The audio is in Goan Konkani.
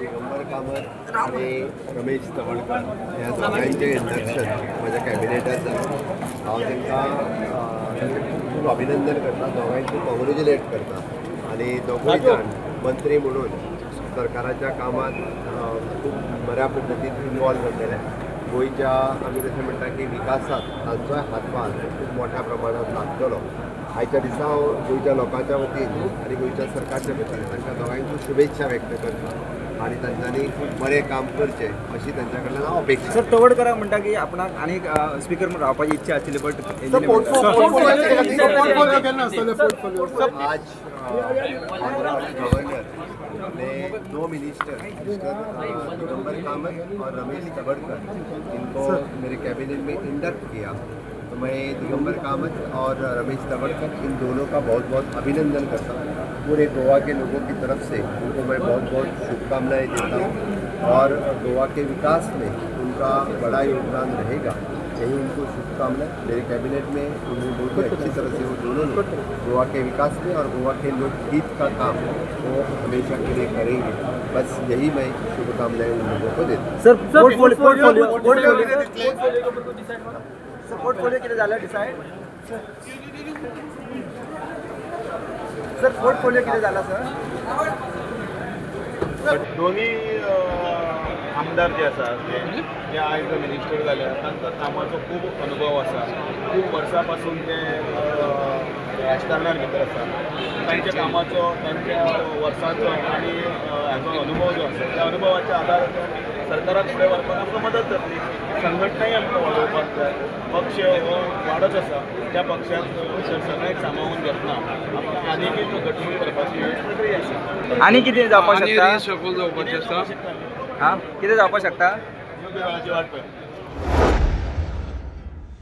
दिगंबर कामत आणि रमेश तवडकर ह्या दोगांयचें इंडक्शन म्हज्या कॅबिनेटात जालें. हांव तांकां तांचें खूब खूब अभिनंदन करता, दोगांयचें कॉंग्रेच्युलेट करता आनी दोगूय जाण मंत्री म्हणून सरकाराच्या कामात खूब बऱ्या पद्दतीन इनवॉल्व जातले. गोंयच्या आमी जशें म्हणटा की विकासात तांचोय हातभार खूब मोठ्या प्रमाणात लागतलो. आयच्या दिसा हांव गोंयच्या लोकांच्या वतीन आनी गोंयच्या सरकारच्या वतीन तांकां दोगांयच्यो शुभेच्छा व्यक्त करता आनी तांच्यांनी खूब बरें काम करचें अशी तांच्या कडल्यान हांव अपेक्षा सर, तवडकराक म्हणटा की आपणाक आनीक स्पीकर म्हणून रावपाची इच्छा आशिल्ली, बट आज ऑनरेबल गवर्नर ने दो मिनिस्टर, मिस्टर दिगंबर कामत और रमेश तवड़कर, इनको मेरे कैबिनेट में इंडक्ट किया, तो मैं दिगंबर कामत और रमेश तवड़कर इन दोनों का बहुत बहुत अभिनंदन करता हूँ. पूरे गोवा के लोगों की तरफ से उनको मैं बहुत बहुत शुभकामनाएं देता हूँ और गोवा के विकास में उनका बड़ा योगदान रहेगा, यही उनको शुभकामनाएं. मेरे कैबिनेट में उन्हें बहुत ही अच्छी तरह से वो दोनों ने गोवा के विकास में और गोवा के लोक हित का काम वो हमेशा के लिए करेंगे. बस यही मैं शुभकामनाएं उन लोगों को देता हूँ. सर, पोर्टफोलिओ, सर, पोर्टफोलिओ कितें जालें डिसायड? सर, पोर्टफोलिओ कितें जाला सर? दोन्ही आमदार जे आसा ते जे आयज मिनिस्टर जाल्या, तांकां कामाचो खूब अनुभव आसा. खूब वर्सां पासून ते राजकारणार भितर आसा. तांच्या कामाचो, तांच्या वर्सांचो आनी हाचो अनुभव जो आसा, त्या अनुभवाच्या आदाराचेर सरकाराक फुडें व्हरपाक आमकां मदत जातली. संघटनाय आमकां वाडोवपाक जाय. पक्ष हो वाडत आसा. त्या पक्षाक सगळ्यांक सामावून घेतना आमकां आनीकय तो घटमूट करपाची प्रक्रिया आसा. आनी कितें जावपाक आनी शकता? रिशफल जावपाचें आसा. हा, कितें जावपाक शकता? योग्य वेळाची वाट पळय.